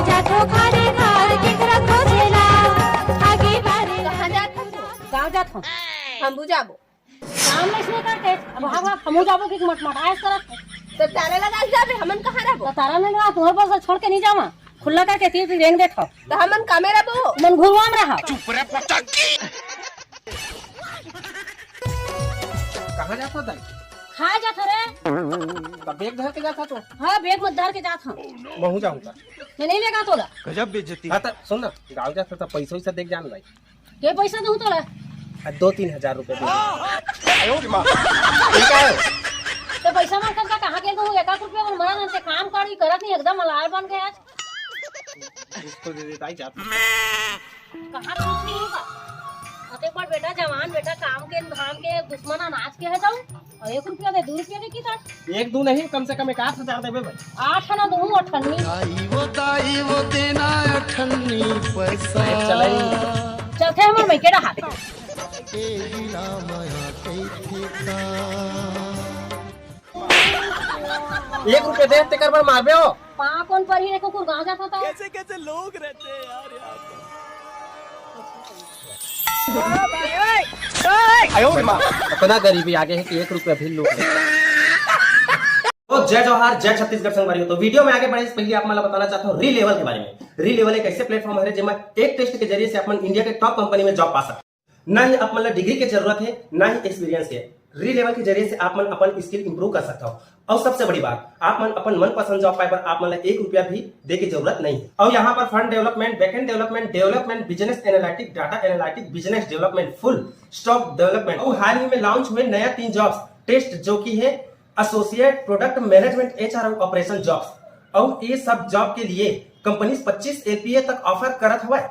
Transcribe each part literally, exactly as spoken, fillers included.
जाथो खाली घर केकरा खोजेला, आगे बारे। कहाँ जात हो? गाँव जात हो। हम बुझाबो। काम नहीं इसने करते, अब हम, हम, हमू जाबो कि मट मट, आयस करत। तो तारा लगा जाबे, हमन कहाँ रहबो? तो तारा नहीं लगा, तुम्हारे पास छोड़ के नहीं जावा। खुला करके तीर रेंग देखो। तो हमन कामे रहबो? मन घुरवा में रहा। चुप रे पटक। कहाँ जात हो दाई? खा जात हो रे। तो बैग धर के जात हो तो? हाँ, बैग मत धर के जात हो। महू जाऊंगा। मैं नहीं लेगा तोला। गजब बेइज्जती। हाँ, तो सुन ना, गाँव जात हो तो पैसा वैसा देख जान भाई। के पैसा दूँ तोला? आ, दो तीन हजार रुपए दे दे। ठीक है। तो पैसा मांगता था, कहाँ के दूँ? एक आध रुपया मन मना ना, काम करी करत नहीं, एकदम मलार बन गया आज। कुछ तो दे देता ही जाता। कहाँ कुछ नहीं होगा? अते पर बेटा, जवान बेटा, काम के धाम के दुश्मन अनाज के है जाऊँ। अउ एक रुपया दे, दू रुपया दे किता? एक दू नहीं, कम से कम एक आठ हजार देबे भाई। आठ ना दू, अठन्नी। दाई वो, दाई वो देना अठन्नी पैसा। चलथे हमर मइके डहार। ए हीरा मया कइथे का। एक रुपया दे, तेकर बर मारबे हो। पाँव कोन परही रे कुकुर, गाँव जात हो तो। कैसे कैसे लोग रहते हैं यार यहाँ पर। अपना गरीबी आगे है कि एक रुपया भी लूट ले। तो जय जोहार, जय छत्तीसगढ़ संगवारी हो। तो वीडियो में आगे बढ़े से पहले आप मन ला बताना चाहता हूँ रीलेवल के बारे में। रीलेवल एक ऐसे प्लेटफॉर्म है जेमा एक टेस्ट के जरिए से आप मन इंडिया के टॉप कंपनी में जॉब पा सकते हो। ना ही आप मन ला डिग्री के जरूरत है, ना ही एक्सपीरियंस के। रीलेवल के जरिए से आप मन अपन स्किल इंप्रूव कर सकता हो। और सबसे बड़ी बात, आप मन अपन मनपसंद जॉब पाए बर आप मन ला एक रुपया भी दे के जरूरत नहीं है। और यहाँ पर front development, backend development, development, business analytic, data analytic, business development, full stock development और हाल ही में लॉन्च हुए नया तीन जॉब्स टेस्ट, जो कि है एसोसिएट प्रोडक्ट मैनेजमेंट, एचआर और ऑपरेशन जॉब्स। और ये सब जॉब के लिए कंपनीज पच्चीस एलपीए तक ऑफर करत हवय।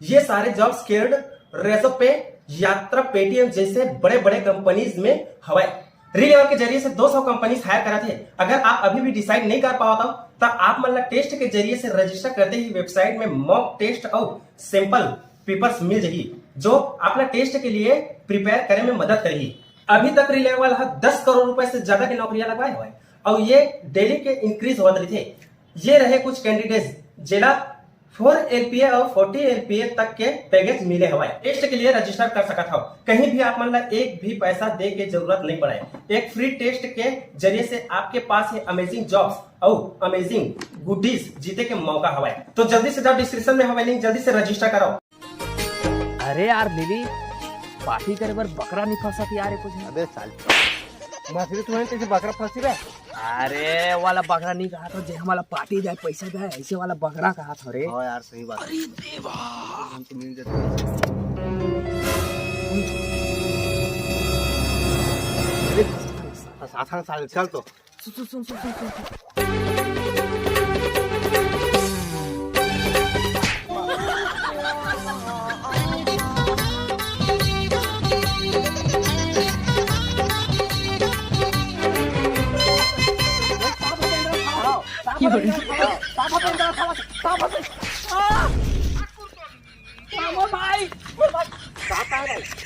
ये सारे जॉब्स केयर्ड, रेजोपे, यात्रा, पेटीएम जैसे बड़े-बड़े कंपनीज में हवय। रीलेवल के जरिए से दो सौ कंपनीज हायर करत हे। अगर आप अभी भी डिसाइड नहीं कर पावत हो, त आप मन ला टेस्ट के जरिए से रजिस्टर करते ही वेबसाइट में मॉक टेस्ट अउ सैंपल पेपर्स मिल जाही, जो आपला टेस्ट के लिए प्रिपेयर करे में मदद करही। अभी तक रीलेवल ह दस करोड़ रुपए से ज्यादा के नौकरियां लगवाए हवय अउ ये डेली के इंक्रीज होत रहिथे। ये रहे कुछ कैंडिडेट्स जेला फोर एलपीए और फोर्टी एलपीए तक के पैकेज मिले हवय। टेस्ट के लिए रजिस्टर कर सकत हव, कहीं भी आप मन ला एक भी पैसा दे के जरूरत नहीं पड़े। एक फ्री टेस्ट के जरिए से आपके पास ये अमेजिंग जॉब्स और अमेजिंग गुडीज जीते के मौका हवय। तो जल्दी से जाओ, डिस्क्रिप्शन में हवय लिंक, जल्दी से रजिस्टर कराओ। अरे यार लिली, पार्टी करे बर बकरा नहीं फंसत यार, ये कुछ नहीं। अबे साल मछली तुम्हें कैसे बकरा फंसी रे? अरे वाला बकरा नहीं कहा था, जे हमारा पार्टी जाए, पैसा जाए, ऐसे वाला बकरा कहा था रे। हाँ यार, सही बात। अरे देवा। हम तो मिल जाते हैं। अरे साथ, साथ, साथ, चल तो। सुन, सुन, सुन, सुन, सुन, सुन।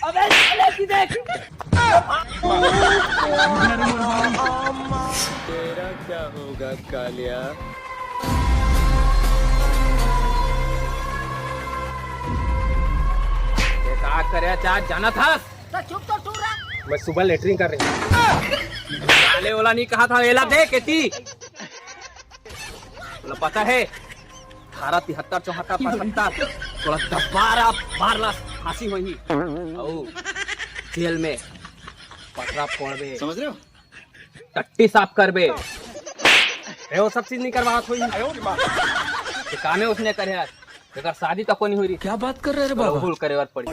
अबे साले की देख। तेरा क्या होगा कालिया? ये का करे चाह जाना था? तो चुप तो तू रह। मैं सुबह लेटरिन कर रही हूँ। साले वाला नहीं कहा था, एला दे केती। बोला, पता है, अठारह तिहत्तर चौहत्तर पचहत्तर, थोड़ा दस बारह बार ला फांसी होही। अउ जेल में पटरा फोड़बे, समझ रहे हो? टट्टी साफ करबे, ए, वो सब चीज नहीं करवावत होही। ये कामे उसने करे यार, एकर शादी तक नहीं हुई रही। क्या बात कर रहे रे बाबा? भूल करे बर पड़ी।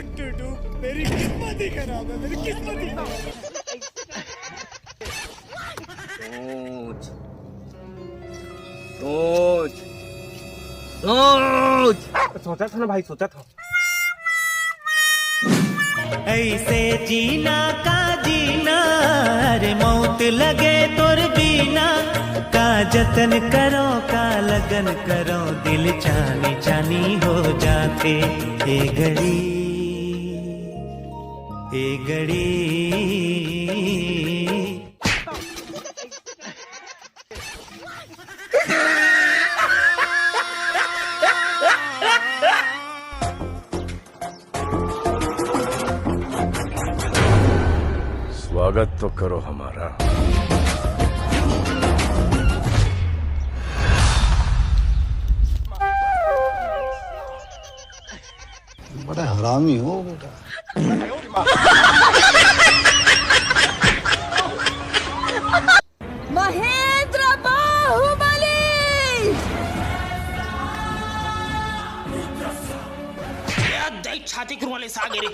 मेरी किस्मत ही खराब है, मेरी किस्मत ही खराब है। सोच, सोच, सोच। सोचा था ना भाई, सोचा था। ऐसे जीना का जीना, अरे मौत लगे तोर बीना। का जतन करो, का लगन करो, दिल चानी चानी हो जाते। ए घड़ी, ए घड़ी। स्वागत तो करो हमारा। बड़ा हरामी हो बेटा। महेंद्र बाहुबली। ए, दई छाती के रुआ ले सागे रे।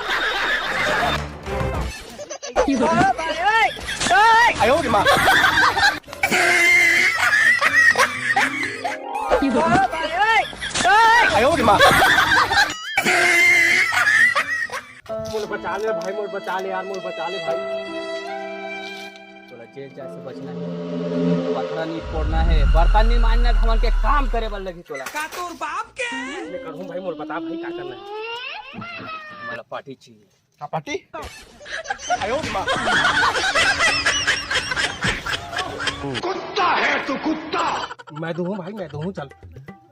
मोला बचा ले भाई, मोला बचा ले यार, मोला बचा ले भाई। तोला जेल जाए से बचना है, पथरा नहीं फोड़ना है, बर्तन नहीं मांजना, हमन के काम करे बर लगी तोला। का तोर बाप के? मैं करूँ भाई, मोला बता भाई, का करना है? मोला पार्टी चाहिए। हाँ, पार्टी? आयो रे माँ। कुत्ता है तू, कुत्ता। मैं दूँ भाई, मैं दूँ, चल।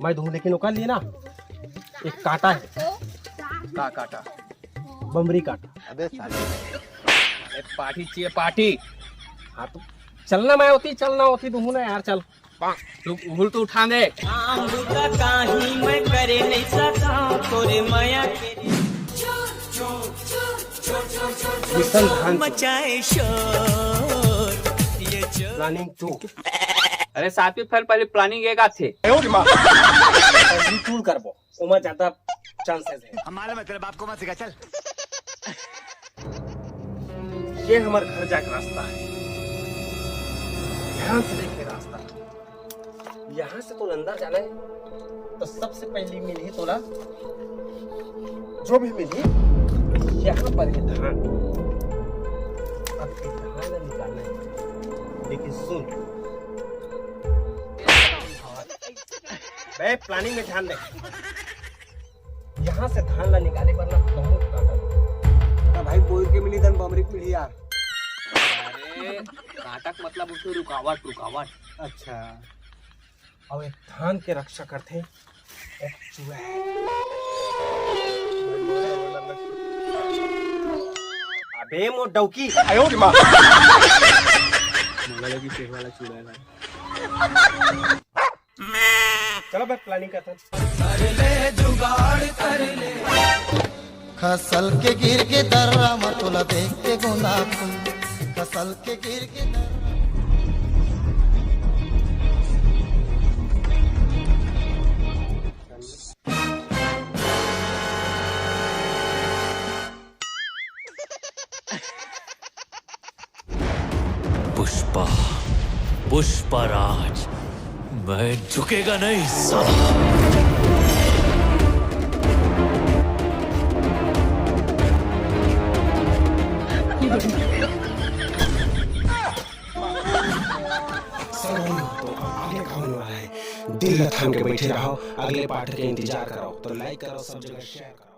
मैं दूँ, लेकिन ओकर लिए ना एक कांटा है। का कांटा? बमरी कांटा। अबे साले। अरे पार्टी चाहिए, पार्टी। हाँ तो चलना, मैं होती, चलना होती दूँ ना यार, चल। तू उहुल तो उठा दे। काम बुता काही मैं करे नहीं सका, तोरे मया के। मिशन धान चोर। मचाए शोर, ये चोर। Planning two. अरे सातवीं फेल, पहले प्लानिंग एक आथे। पहली टूल करबो, ओमा ज्यादा चांसेस है। हम मालूम है, तेरे बाप को मत सिखा, चल। ये हमर घर जाके रास्ता है, ध्यान से देखे रास्ता। यहाँ से तो अंदर जाना है, तो सबसे पहली मिली तोला, जो भी मिली, यहाँ पर ये धान। अब ये धान ना निकालना है, लेकिन सुन, बे, प्लानिंग में ध्यान दे। यहाँ से धान ला निकाले बर ना बहुत कांटा लगथे। तो भाई, बोर के मिली धन बमरी के मिली यार। अरे, कांटा के मतलब उसमें रुकावट, रुकावट। अच्छा। और ये धान के रक्षा करथे एक चूहा है। अबे मोर डौकी। आयो रे माँ। मोला लगी शेर वाला चूहा है भाई। चलो बस प्लानिंग करते हैं। खसल के गिर के दर्रा म तोला देख के गोंदा फूल। खसल के गिर के दर्रा। पुष्पा, पुष्पराज, मैं झुकेगा नहीं साला। तो आगे का होने वाला है, दिल ल थाम के बैठे रहो, अगले पार्ट के इंतजार करो, तो लाइक करो, सब जगह शेयर करो।